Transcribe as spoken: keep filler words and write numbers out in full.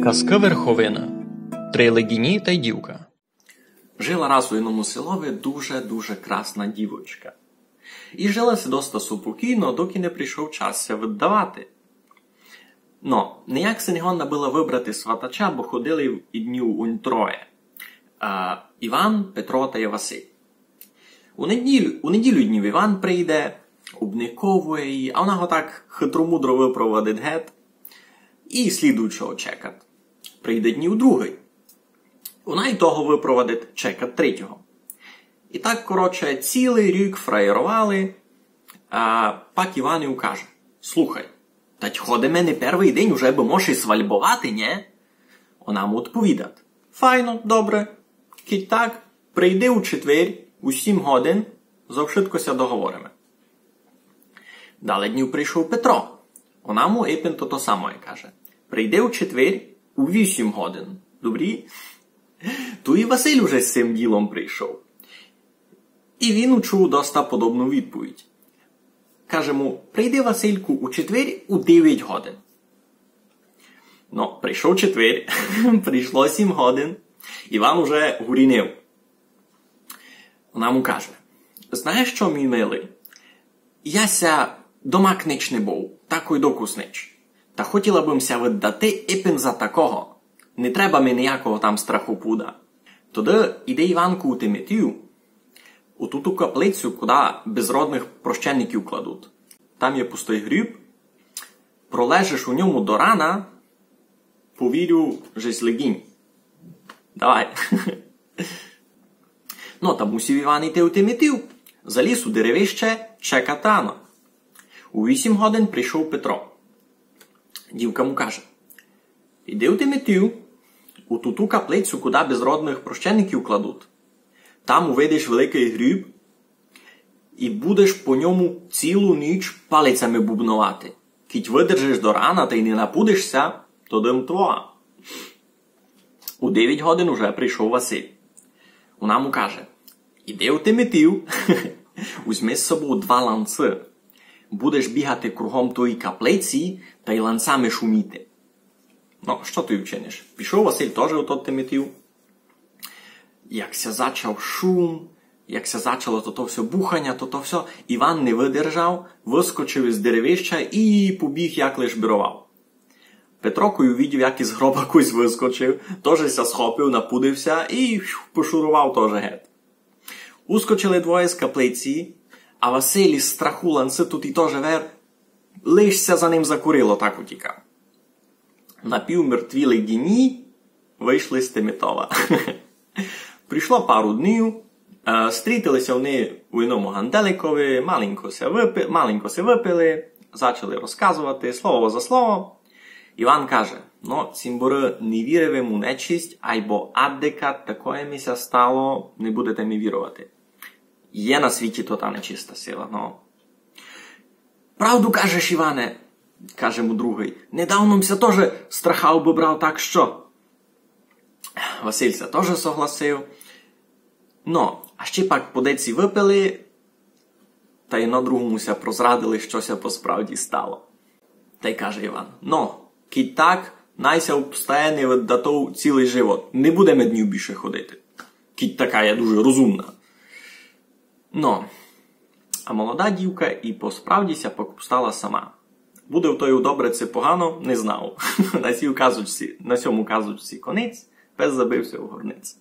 Казка Верховина. Три леґіні тай дівка. Жила раз у єдному селови дуже-дуже красна дівочка. І жила си доста супокійно, доки не прийшов час ся виддавати. Но, ніяк си не годна была выбрати сватача, бо ходили ид ню унь троє. А, Іван, Петро тай Василь. У неділю, у неділю ид ню Іван прийде, обниковує її, а она го так хитромудро выпровадить гет і слідуючого чекат. Прийде ид ню другый. Она й того выпровадить, чекат третього. І так, коротше, цілый рік фраєровали, а пак Іван їй каже: «Слухай, тадь ходиме не первый день, уже бы мож і свальбовати, нє?» Она му одповідат: «Файно, добре. Кідь так, прийди у четвер у сім годин, за вшытко ся договориме». Дале ид ню прийшов Петро. Она му епен тото самоє каже: «Прийди у четвер у вісім годин. Добрі?» Туй і Василь уже з сим ділом прийшов. І він учув доста подобну відповідь. Каже му: «Прийди, Васильку, у четвер у девять годин». Но, прийшов четвер, прийшло сім годин, Іван уже гурінив. Она му каже: «Знаєш што, мій милый? Я ся дома книч не быв, так ой докус нич. Та хотіла бым ся выддати епен за такого. Не треба ми ниякого там страхопуда. Тогды іди, Іванку, у Тиметів, у туту каплицю, куда безродных прощенників кладуть. Там є пустой гріб, пролежиш у ньому до рана, повірю, же сь леґінь. Давай». Но, та мусів Іван іти у Тиметів, заліз у деревище, чекат рано. У вісім годин прийшов Петро. Дівка му каже: «Іди у Тиметів, у туту каплицю, куда безродных прощенників кладуть. Там увидиш великый гріб і будеш по ньому цілу ніч палицями бубновати. Кідь выдержиш до рана тай не напудиш ся, то дым твоя». У девять годин уже прийшов Василь. Она му каже: «Іди у Тиметів, узьми з собов два ланцы. Будеш бігати кругом тої каплиці тай ланцами шуміти». Но, што туй вчиниш? Пішов Василь тоже у тот Тиметів. Як ся зачав шум, як ся зачало тото всьо буханя, тото всьо, Іван не выдержав, выскочив из деревища і побіг, як лиш бировав. Петро, кой увидів, як из гроба кось выскочив, тоже ся схопив, напудив ся і фью, пошуровав тоже гет. Ускочили двоє з каплиці, а Василь из страху ланцы туй тоже вер, лиш ся за ним закурило, так утікав. Напівмертві леґіні вышли з Тиметова. Пройшло пару днів, е, стрітили ся они у єдному ганделикови, маленько ся выпи-, маленько ся выпили, зачали розказовати слово за слово. Іван каже: «Но, цімборы, не вірив им у нечисть, айбо аддека такоє ми ся стало, не будете ми віровати. Є на світі тота нечиста сила, но». «Правду кажеш, Іване», каже му другый. «Недавно м ся тоже страха обобрав, так што». Василь ся тоже согласив. Но, а ще пак по деці выпили, тай єдно другому ся прозрадили, што ся по справді стало. Тай каже Іван: «Но, кідь так, най ся обстає невиддатов цілый живот. Не будеме ид ню більше ходити. Кідь така є дуже розумна». Но, а молода дівка і по справді ся пак обстала сама. Буде в тою добре ци погано, не знав. На сій казочці, на сьому казочці конець, пес забився у горнець.